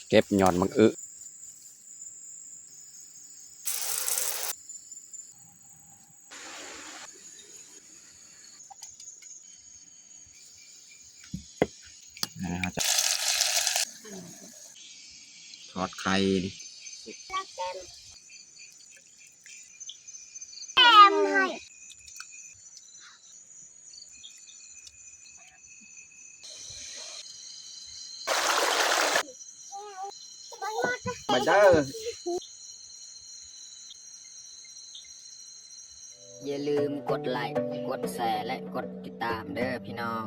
ເກັບຍອດໝາກອຶ. ແລ້ວເຮົາຈະທອດໄຂ່. ມາເດີ ຢ່າລືມກົດໄລ້ ກົດແຊ ແລະ ກົດຕິດຕາມເດີພີ່ນ້ອງ.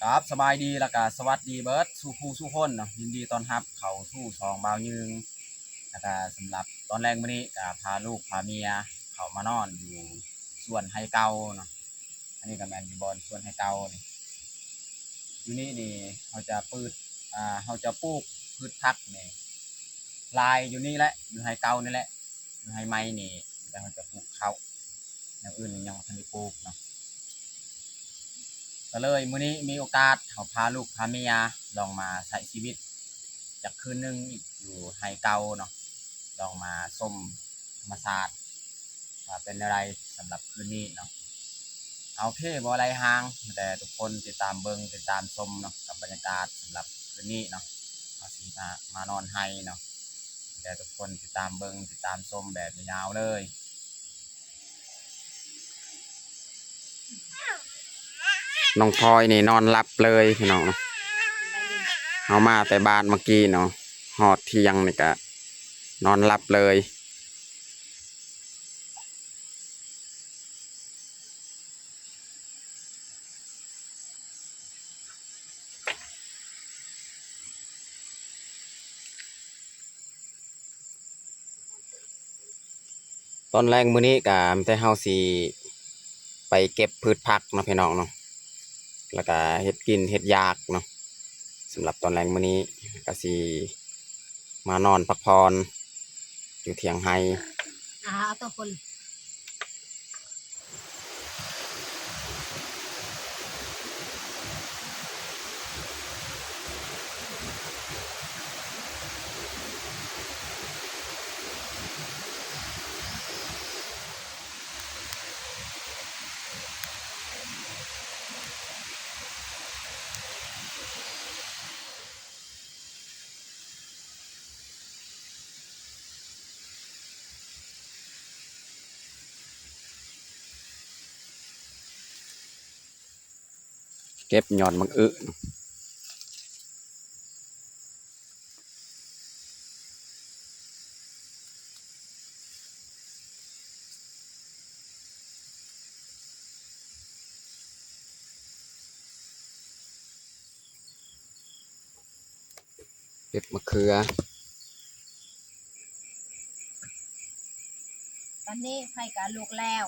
ຄັບ ສະບາຍດີ ແລ້ວກະສະຫວັດດີເບິດສູ່ຜູ້ສູ່ຄົນເນາະ, ຍິນດີຕ້ອນຮັບເຂົ້າສູ່ຊ່ອງບ່າວຍືງ. ແລ້ວກະສຳລັບຕອນແລງມື້ນີ້ກະພາລູກພາເມຍເຂົ້າມານອນຢູ່ສວນໄຮ່ເກົ່າເນາະ. ອັນນີ້ກະແມ່ນຢູ່ບ່ອນສວນໄຮ່ເກົ່ານີ້. ຢູ່ນີ້ນີ້ເຮົາຈະປືດ ອ່າ ເຮົາຈະປູກພືດຜັກນີ້ຫຼາຍຢູ່ນີ້ແຫຼະ ຢູ່ໄຮ່ເກົ່ານີ້ແຫຼະ. ຢູ່ໄຮ່ໃໝ່ນີ້ມີແຕ່ເຮົາຈະປູກເຂົ້າ ຢ່າງອື່ນຍັງບໍ່ທັນໄດ້ປູກເນາະ. ກະເລີຍມື້ນີ້ມີໂອກາດເຮົາພາລູກພາເມຍລອງມາໃຊ້ຊີວິດຈັກຄືນໜຶ່ງຢູ່ໄຮ່ເກົ່າເນາະ, ລອງມາຊົມທຳມະຊາດວ່າເປັນແນວໃດສຳລັບຄືນນີ້ເນາະ. ໂອເຄ ບໍ່ໄຫຼຫາງ ແຕ່ທຸກຄົນຕິດຕາມເບິ່ງ ຕິດຕາມຊົມເນາະ ກັບບັນຍາກາດສຳລັບຄືນນີ້ເນາະ. ເຮົາຊິມາ ມານອນໄຮ່ເນາະ, ແຕ່ທຸກຄົນຕິດຕາມເບິ່ງ ຕິດຕາມຊົມແບບຍາວໆເລີຍ. ນ້ອງພອຍນີ້ນອນຫຼັບເລີຍພີ່ນ້ອງ, ເຮົາມາແຕ່ບ້ານເມື່ອກີ້ເນາະ, ຮອດທ່ຽງນີ້ກະນອນຫຼັບເລີຍ. ຕອນແລງມື້ນີ້ກະມີແຕ່ເຮົາຊິໄປເກັບພືດຜັກເນາະພີ່ນ້ອງເນາະ, ແລ້ວກະເຮັດກິນເຮັດຢາກເນາະ. ສຳລັບຕອນແລງມື້ນີ້ກະຊິມານອນພັກຜ່ອນຢູ່ຖຽງໄຮ່. ອ່າ ເອົາຕົວຄົນ ເກັບຍອດໝາກອຶ. ເກັບມະເຂືອ. ຕອນນີ້ໄຟກະລຸກແລ້ວ,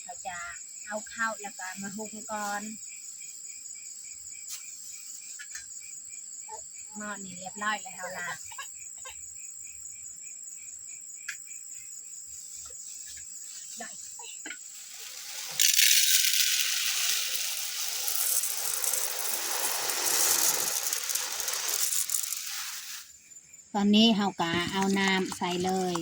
ເຮົາຈະເອົາເຂົ້າແລ້ວກະມາຫຸ່ງກ່ອນ. ໝໍ້ນີ້ລຽບຮ້ອຍແລ້ວ ເຮົາລ້າງ. ຕອນນີ້ເຮົາກະເອົານ້ຳໃສ່ເລີຍ.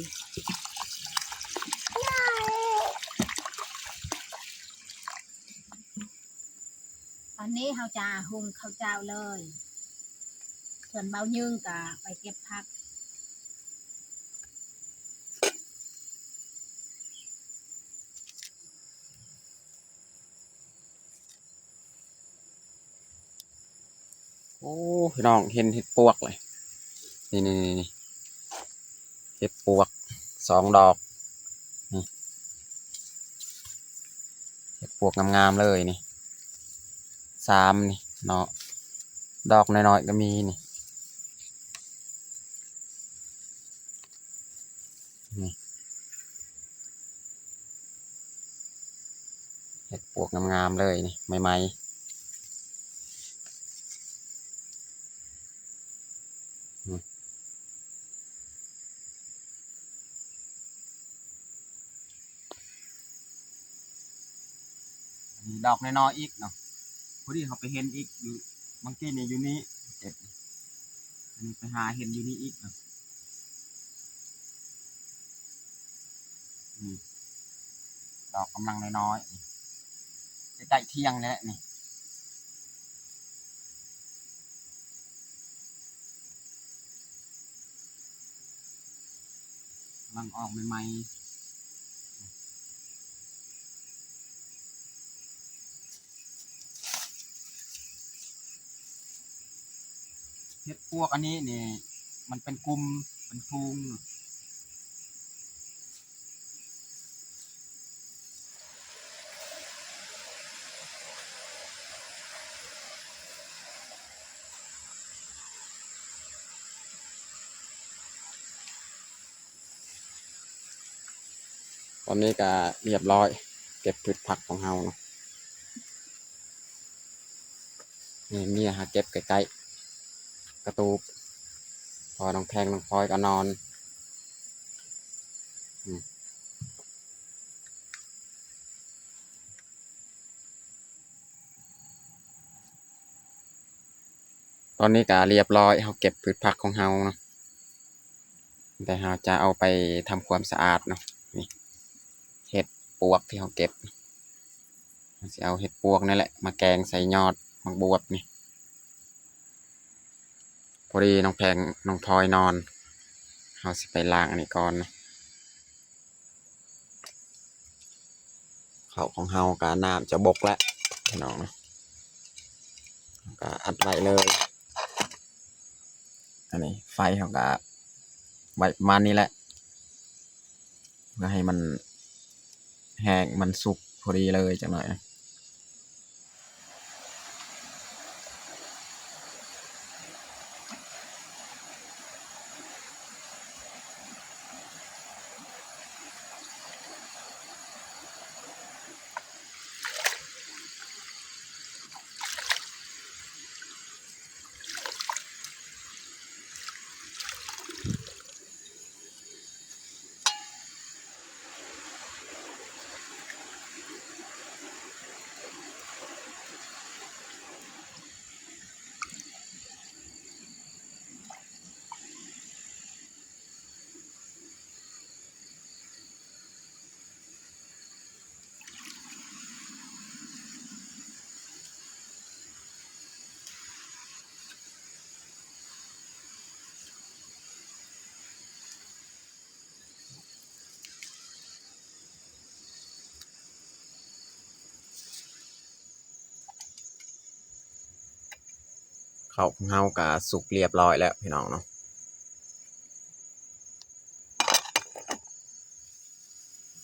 ຕອນນີ້ເຮົາຈະຫຸ່ງເຂົ້າເຈົ້າເລີຍ, ສ່ວນບ່າວຍືງກະໄປເກັບຜັກ. ໂອ້ ພີ່ນ້ອງ ເຫັນເຫັດປວກເລີຍ ນີ້ໆ ເຫັດປວກສອງດອກ ນີ້ ເຫັດປວກງາມໆເລີຍນີ້ ສາມນີ້ເນາະ. ດອກນ້ອຍໆກໍມີນີ້ ນີ້ ເຫັດປວກງາມໆເລີຍນີ້ ໃໝ່ໆ ນີ້. ອັນນີ້ດອກນ້ອຍໆອີກເນາະ ພໍດີເຮົາໄປເຫັນອີກຢູ່ ບາງທີນີ້ຢູ່ນີ້ ເຈັບ ອັນນີ້ໄປຫາເຫັນຢູ່ນີ້ອີກເນາະ ນີ້ ດອກກຳລັງນ້ອຍໆ ໃກ້ໆທຽງນີ້ແຫຼະນີ້. ກຳລັງອອກໃໝ່ໆ ເຫັດປວກອັນນີ້ນີ້ ມັນເປັນກຸ່ມເປັນຝູງ. ຕອນນີ້ກະລຽບລ້ອຍ ເກັບພືດຜັກຂອງເຮົາເນາະ ນີ້ ເມຍຫາເກັບໃກ້ໆ ກະຕູບ ເພາະວ່ານ້ອງແພງນ້ອງພອຍກະນອນ ອືມ. ຕອນນີ້ກະລຽບລ້ອຍ ເຮົາເກັບພືດຜັກຂອງເຮົາເນາະ ແຕ່ເຮົາຈະເອົາໄປທຳຄວາມສະອາດເນາະ ນີ້ ເຫັດປວກທີ່ເຮົາເກັບ ເຮົາຊິເອົາເຫັດປວກນີ້ແຫຼະມາແກງໃສ່ຍອດໝາກບວບນີ້ ພໍດີນ້ອງແພງນ້ອງພອຍນອນ ເຮົາຊິໄປລ້າງອັນນີ້ກ່ອນເນາະ. ເຂົ້າຂອງເຮົາກະນ້ຳຈະບົກແລ້ວພີ່ນ້ອງເນາະ ເຮົາກະອັດໄວ້ເລີຍ ອັນນີ້ໄຟເຮົາກະໄວ້ປະມານນີ້ແຫຼະ ເພື່ອໃຫ້ມັນແຫ້ງ ມັນສຸກພໍດີເລີຍ ຈັກໜ້ອຍ. ເຂົ້າຂອງເຮົາກະສຸກລຽບລ້ອຍແລ້ວພີ່ນ້ອງເນາະ.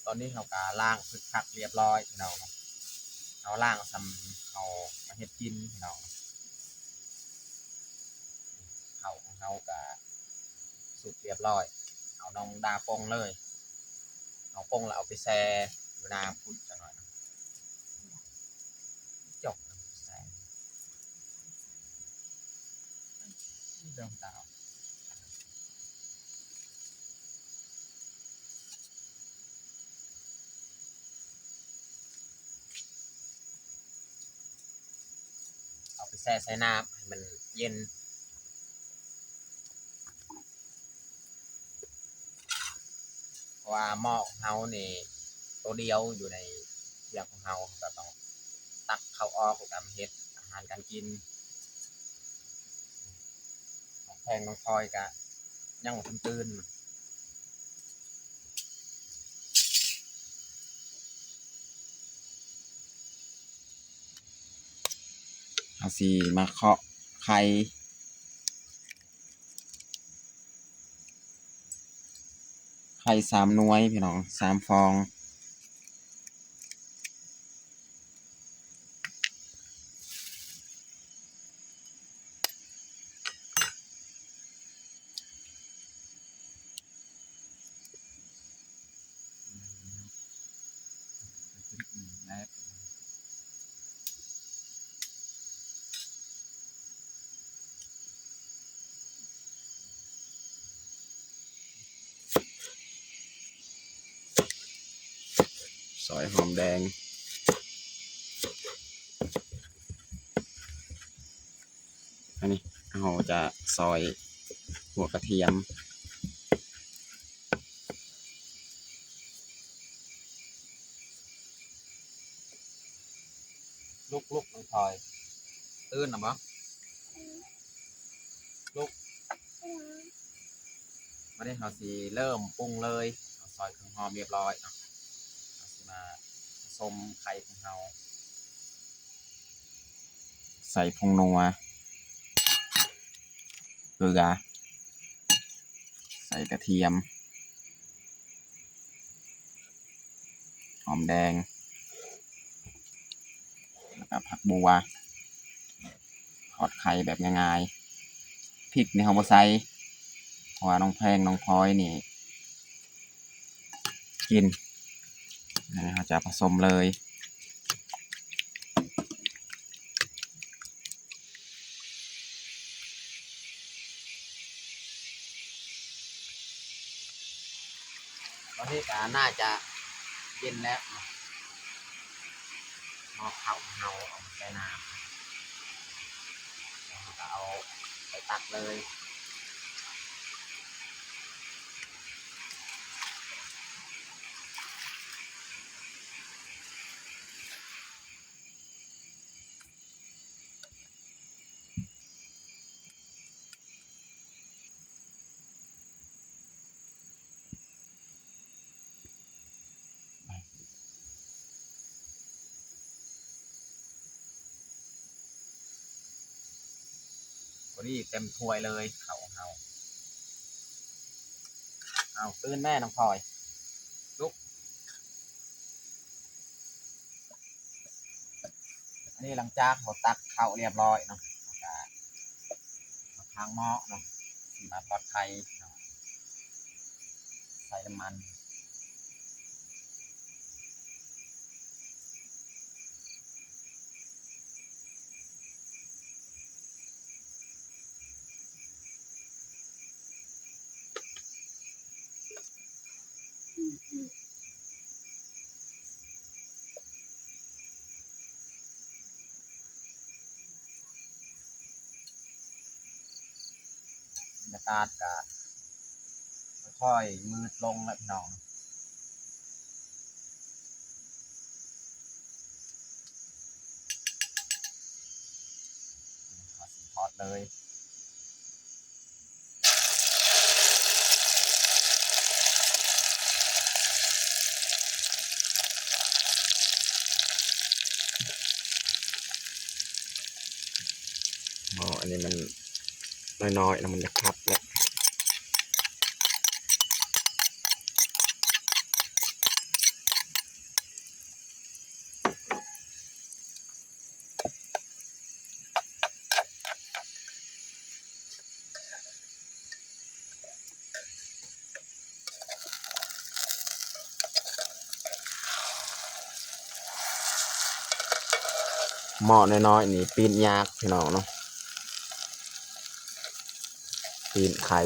ຕອນນີ້ເຮົາກະລ້າງປຶກພັກລຽບລ້ອຍພີ່ນ້ອງເນາະ. ເຮົາລ້າງສ່ຳເຮົາມາເຮັດກິນພີ່ນ້ອງ. ເຂົ້າຂອງເຮົາກະສຸກລຽບລ້ອຍ. ເອົານ້ອງດາປົງເລີຍ. ເອົາປົງແລ້ວເອົາໄປແຊ່ຢູ່ນ້ຳພຸ້ນຈັກໜ້ອຍ. ຈົບແລ້ວ ເອົາໄປແຊ່ໃສ່ນ້ຳໃຫ້ມັນເຢັນ. ເພາະວ່າໝໍ້ຂອງເຮົານີ້ໂຕດຽວຢູ່ໃນຖຽງຂອງເຮົາ ເຮົາກະຕ້ອງຕັກເຂົ້າອອກ ແລ້ວກະມາເຮັດອາຫານການກິນ. ນ້ອງແພງນ້ອງພອຍກະຍັງບໍ່ທັນຕື່ນ. ເຮົາຊິມາເຄາະໄຂ່ ໄຂ່ສາມໜ່ວຍພີ່ນ້ອງ ສາມຟອງ. ຊອຍຫອມແດງ. ອັນນີ້ເຮົາຈະຊອຍຫົວກະທຽມ. ລຸກໆ ນ້ອງພອຍ ຕື່ນແລ້ວບໍ່? ລຸກ. ບາດນີ້ເຮົາຊິເລີ່ມປຸງເລີຍ. ເຮົາຊອຍເຄື່ອງຫອມຮຽບຮ້ອຍເນາະ, ເຮົາຊິມາປະສົມໄຂ່ຂອງເຮົາ. ໃສ່ຜົງນົວ, ເກືອ, ໃສ່ກະທຽມ, ຫອມແດງ ແລ້ວກະຜັກບົວ. ທອດໄຂ່ແບບງ່າຍໆ. ພິກນີ້ເຮົາບໍ່ໃສ່ ເພາະວ່ານ້ອງແພງນ້ອງພອຍນີ້ກິນ. ອັນນີ້ເຮົາຈະປະສົມເລີຍ. ຕອນນີ້ກະໜ້າຈະເຢັນແລ້ວເນາະ. ໝໍ້ເຂົ້າເຮົາເອົາມາໃສ່ນ້ຳ ແລ້ວເຮົາກະເອົາໄປຕັກເລີຍ. ພໍດີເຕັມຖ້ວຍເລີຍເຂົ້າເຮົາ. ເອົາ ຕື່ນແມ່ນ້ອງພອຍ ລຸກ. ອັນນີ້ຫຼັງຈາກເຮົາຕັກເຂົ້າຮຽບຮ້ອຍເນາະ ເຮົາກະມາທາງໝໍ້ເນາະ ຊິມາທອດໄຂ່ເນາະ ໃສ່ນ້ຳມັນ. ບັນຍາກາດກະຄ່ອຍໆມືດລົງແລ້ວພີ່ນ້ອງ. ເຮົາຊິທອດເລີຍ. ໝໍ້ອັນນີ້ມັນນ້ອຍໆ ແລ້ວມັນຢາກພັບແລ້ວ. ໝໍ້ນ້ອຍໆນີ້ປີ້ນຍາກພີ່ນ້ອງເນາະ ປີ້ນໄຂ່.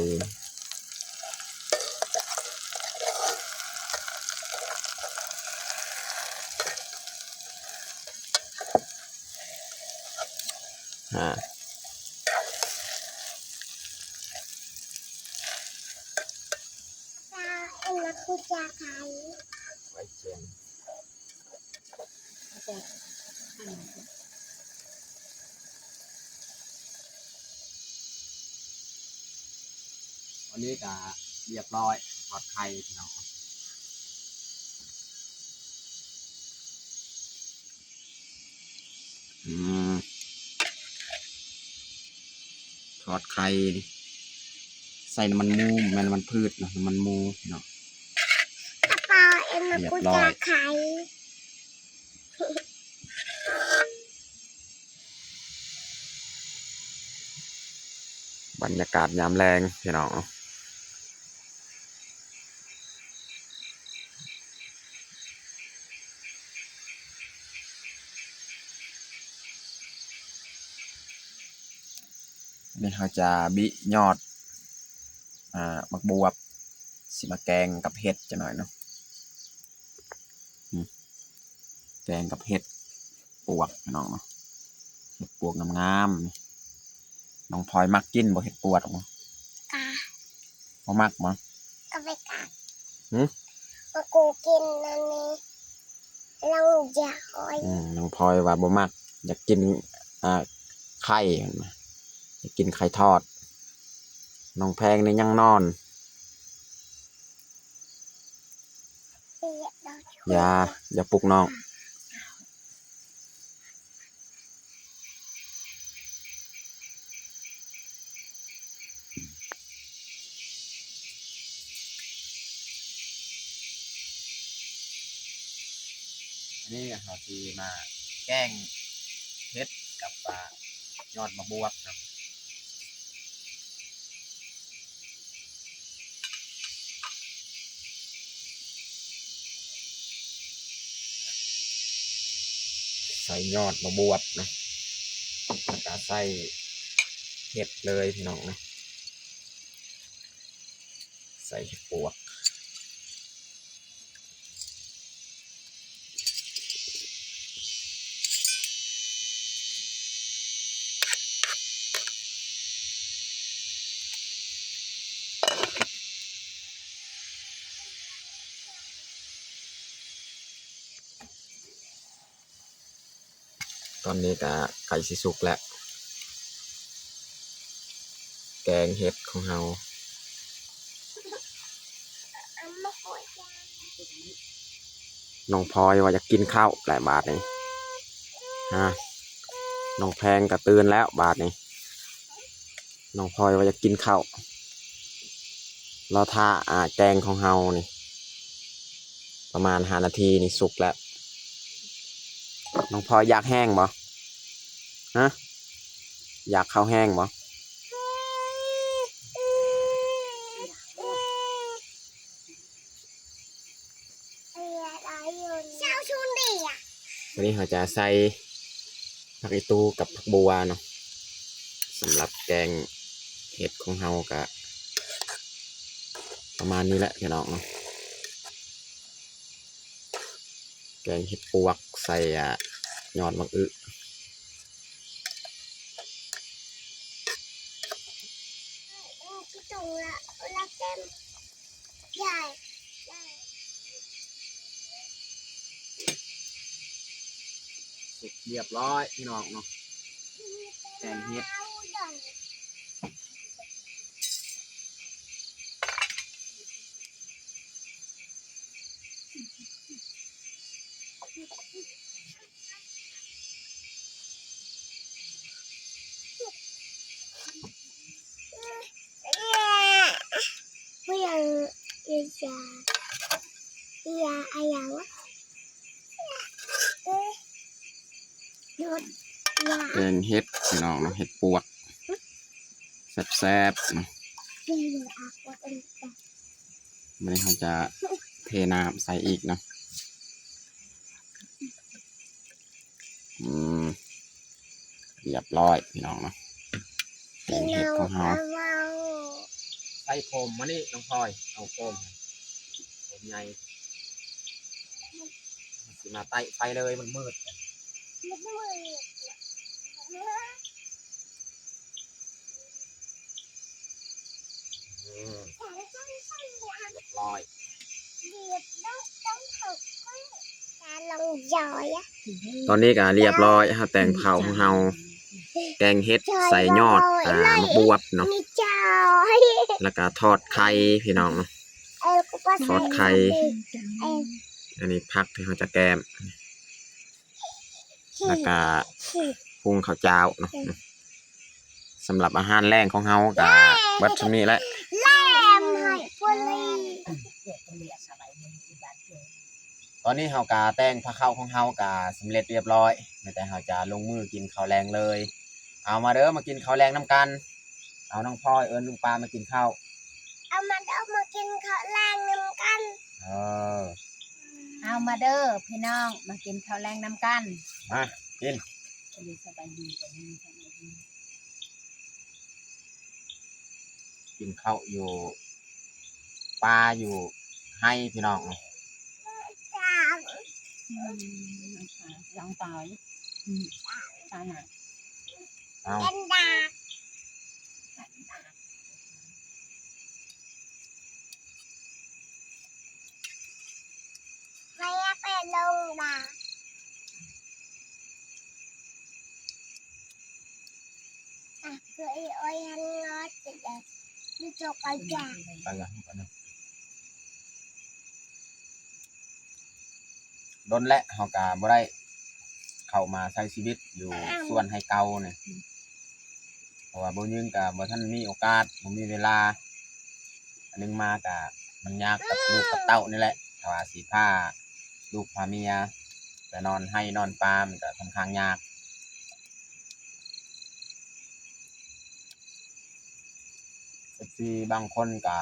ອັນນີ້ກະຮຽບຮ້ອຍ ທອດໄຂ່ພີ່ນ້ອງ. ອືມ ທອດໄຂ່ ໃສ່ນ້ຳມັນໝູ ແມ່ນນ້ຳມັນພືດເນາະ ນ້ຳມັນໝູເນາະ. ປາເອັນ ຮຽບຮ້ອຍ ທອດໄຂ່. ບັນຍາກາດຍາມແລງພີ່ນ້ອງ. ນີ້ເຮົາຈະບິຍອດ ອ່າ ໝາກບວບ ຊິມາແກງກັບເຫັດຈັກໜ້ອຍເນາະ. ອືມ ກງກັບເຫັດປວກພີ່ນ້ອງເນາະ ເຫັດປວກງາມໆ ນ້ອງພອຍມັກກິນບໍ່ເຫັດປວກ? ກະ ບໍ່ມັກບໍ່? ກະໄປກະ ຫື? ມາກູກິນອັນນີ້ ລອງຢາກອອຍ ອືມ ນ້ອງພອຍວ່າບໍ່ມັກ ຢາກກິນ ອ່າ ໄຂ່ ຢາກກິນໄຂ່ທອດ ນ້ອງແພງນີ້ຍັງນອນ ຢ່າ ຢ່າປຸກນ້ອງ. ອັນນີ້ເຮົາຊິມາແກງເຫັດກັບ ອ່າ ຍອດໝາກບວບເນາະ. ໃສ່ຍອດໝາກບວບນະ ແລ້ວກະໃສ່ເຫັດເລີຍພີ່ນ້ອງນະ ໃສ່ເຫັດປວກ. ຕອນນີ້ກະໃກ້ຊິສຸກແລ້ວ ແກງເຫັດຂອງເຮົາ. ນ້ອງພອຍວ່າຢາກກິນເຂົ້າແຫຼະບາດນີ້ ຮະ ນ້ອງແພງກະຕື່ນແລ້ວບາດນີ້ ນ້ອງພອຍວ່າຢາກກິນເຂົ້າ ລໍຖ້າ ອ່າ ແກງຂອງເຮົານີ້ ປະມານຫ້ານາທີນີ້ສຸກແລ້ວ. ນ້ອງພອຍຢາກແຮງບໍ່? ຮະ? ຢາກເຂົ້າແຮງບໍ່? ວັນນີ້ເຮົາຈະໃສ່ຜັກອີຕູກັບຜັກບົວເນາະ ສຳລັບແກງເຫັດຂອງເຮົາກະປະມານນີ້ແຫຼະພີ່ນ້ອງເນາະ. ແກງເຫັດປວກໃສ່ ອ່າ ຍອດໝາກອຶ ສຸກຮຽບຮ້ອຍພີ່ນ້ອງເນາະ ແກງເຫັດ. ແກງເຫັດພີ່ນ້ອງເນາະ ເຫັດປວກ ແຊບໆ ເນາະ. ມື້ນີ້ເຮົາຈະເທນ້ຳໃສ່ອີກເນາະ. ອືມ ຮຽບຮ້ອຍພີ່ນ້ອງເນາະ ແກງເຫັດຂອງເຮົາ. ໃສ່ໂຄມມານີ້ນ້ອງພອຍ ເອົາໂຄມ ໂຄມໃຫຍ່ ຊິມາໄຕ້ໄຟເລີຍ ມັນມືດ. ອືມ ຮຽບຮ້ອຍ. ຕອນນີ້ກະຮຽບຮ້ອຍ ເຮົາແຕ່ງເຂົ້າຂອງເຮົາ ແກງເຫັດໃສ່ຍອດ ອ່າ ໝາກບວບເນາະ ແລ້ວກະທອດໄຂ່ພີ່ນ້ອງເນາະ ທອດໄຂ່. ອັນນີ້ຜັກທີ່ເຮົາຈະແກ້ມ ແລ້ວກະຫຸ່ງເຂົ້າຈ້າວເນາະ. ສຳລັບອາຫານແລງຂອງເຮົາກະເບິດຊ່ຳນີ້ແຫຼະ. ຕອນນີ້ເຮົາກະແຕ່ງພາເຂົ້າຂອງເຮົາກະສຳເລັດຮຽບຮ້ອຍ ແຕ່ເຮົາຈະລົງມືກິນເຂົ້າແລງເລີຍ. ເອົາມາເດີ ມາກິນເຂົ້າແລງນຳກັນ. ເອົາ ນ້ອງພອຍ ເອີ້ນລຸງປ້າມາກິນເຂົ້າ. ເອົາມາເດີ ມາກິນເຂົ້າແລງນຳກັນ. ເອີ ເອົາມາເດີພີ່ນ້ອງ ມາກິນເຂົ້າແລງນຳກັນ. ມາກິນ ສະບາຍດີ ສະບາຍດີ ສະບາຍດີ. ກິນເຂົ້າຢູ່ປ່າຢູ່ໄຮ່ພີ່ນ້ອງ. ຈານ ອືມ ລອງຕາຍ ອືມ ຕາຍນະ ເອົາ ໄປລະ ໄປລະ ດົນແລ້ວເຮົາກະບໍ່ໄດ້ເຂົ້າມາໃຊ້ຊີວິດຢູ່ສວນໄຮ່ເກົ່ານີ້ ເພາະວ່າບໍ່ຍືນກະບໍ່ທັນມີໂອກາດ ບໍ່ມີເວລາ ອັນໜຶ່ງມາກະມັນຍາກກັບລູກກັບເຕົ້ານີ້ແຫຼະ ຖ້າວ່າຊິພາລູກພາເມຍໄປນອນໄຮ່ນອນປາ ມັນກະຂ້ອນຂ້າງຍາກ. ເອັຟຊີບາງຄົນກະ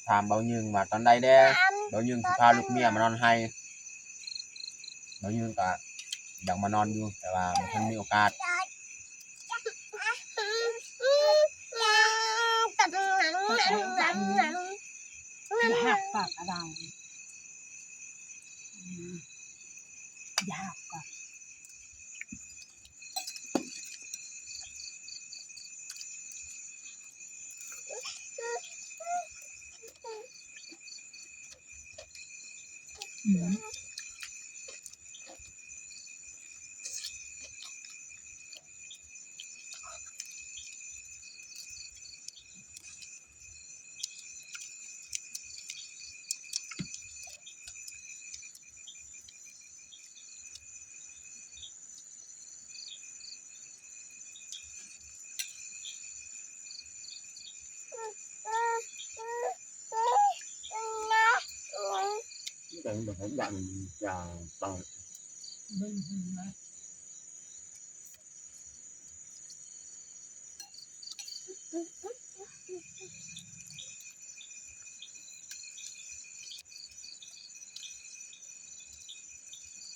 ຖາມເບົາຍືງວ່າຕອນໃດແດ່ ເບົາຍືງຊິພາລູກເມຍມານອນໄຮ່ ເບົາຍືງກະຢາກມານອນຢູ່ ແຕ່ວ່າບໍ່ທັນມີໂອກາດ. ຢາກກັບອາດາມ ອືມ ຢາກກັບ ອືມ.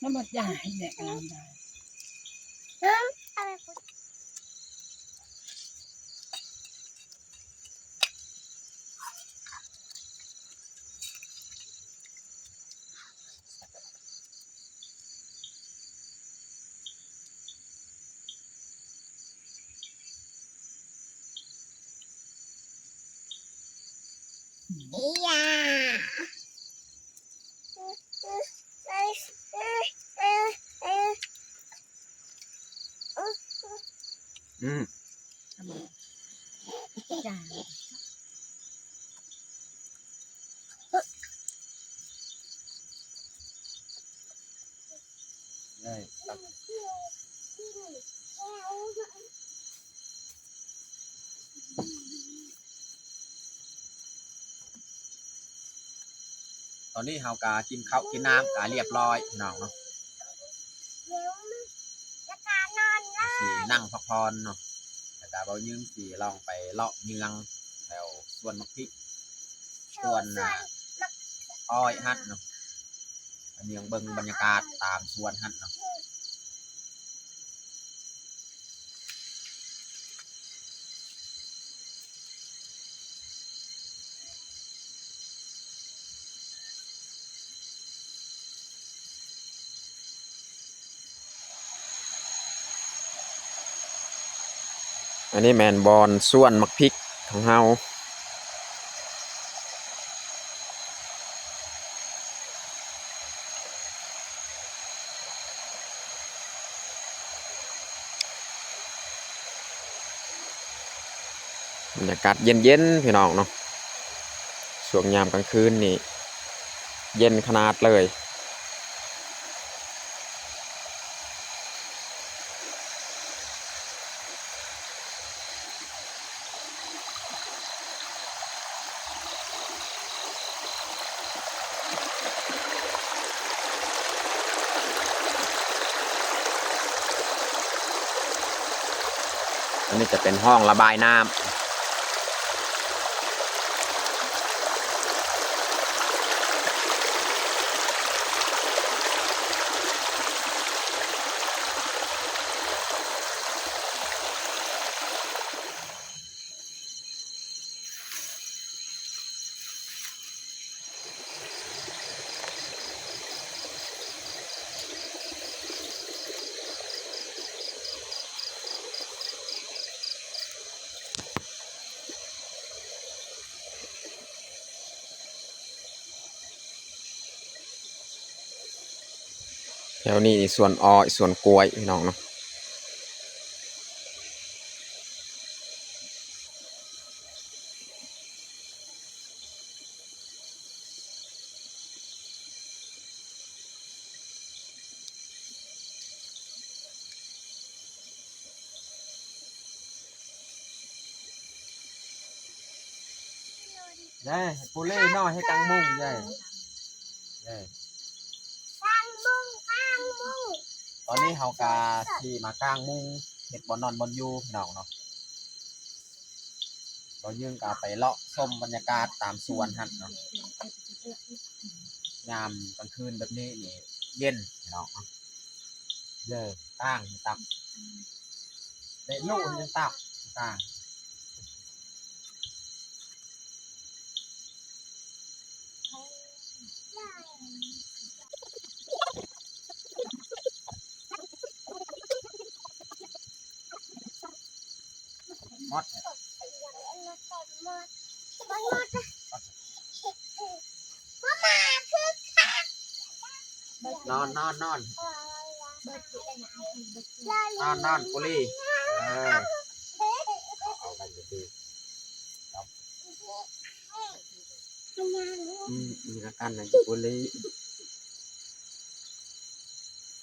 ມັນບໍ່ຢາກໃຫ້ແດກກະລຳໄດ້. ອືມ ຈ້າ ໄດ້ ຕອນນີ້ເຮົາກະກິນເຂົ້າກິນນ້ຳກະລຽບລ້ອຍພີ່ນ້ອງເນາະ ຊິນັ່ງພັກຜ່ອນເນາະ ແລ້ວກະເບົາຍືງຊິລອງໄປເລາະເຍືອງແຖວສວນໝາກພິກ ສວນ ອ່າ ອ້ອຍຫັ້ນເນາະ ອັນນີ້ເບິ່ງບັນຍາກາດຕາມສວນຫັ້ນເນາະ. ອັນນີ້ແມ່ນບ່ອນສວນໝາກພິກຂອງເຮົາ. ບັນຍາກາດເຢັນໆ ພີ່ນ້ອງເນາະ ຊ່ວງຍາມກາງຄືນນີ້ເຢັນຂະໜາດເລີຍ. ອັນນີ້ຈະເປັນຮ່ອງລະບາຍນ້ຳ. ເ ແຖວນີ້ນີ້ສວນອ້ອຍ ສວນກ້ວຍ ພີ່ນ້ອງເນາະ. ເດ້ ປູເລ່ນ້ອຍເຮັດກາງມຸງເດ້ ເດ້ ກາງມຸງ ກາງມຸງ. ຕອນນີ້ເຮົາກະຊິມາກາງມຸງ ເຮັດບ່ອນນອນບ່ອນຢູ່ ພີ່ນ້ອງເນາະ. ບ່າວຍືງກະໄປເລາະຊົມບັນຍາກາດຕາມສວນຫັ້ນເນາະ. ຍາມກາງຄືນແບບນີ້ນີ້ເຢັນ ພີ່ນ້ອງເນາະ. ເດີ ກາງຕັບ ເດະລູກຍັງຕັບ ກາງ. ນອນ ນອນ ນອນ ນອນ ນອນ ປູລີ ເອີ ເອົາໄປດີໆ ອືມ ມີອາການນັ້ນຢູ່ບໍ່ເລີຍ.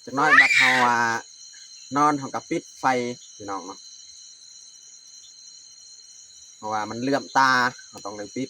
ຈັກໜ້ອຍບັດເຮົາວ່ານອນ ເຮົາກໍປິດໄຟ ພີ່ນ້ອງເນາະ ເພາະວ່າມັນເຫຼື້ອມຕາ ເຮົາຕ້ອງໄດ້ປິດ.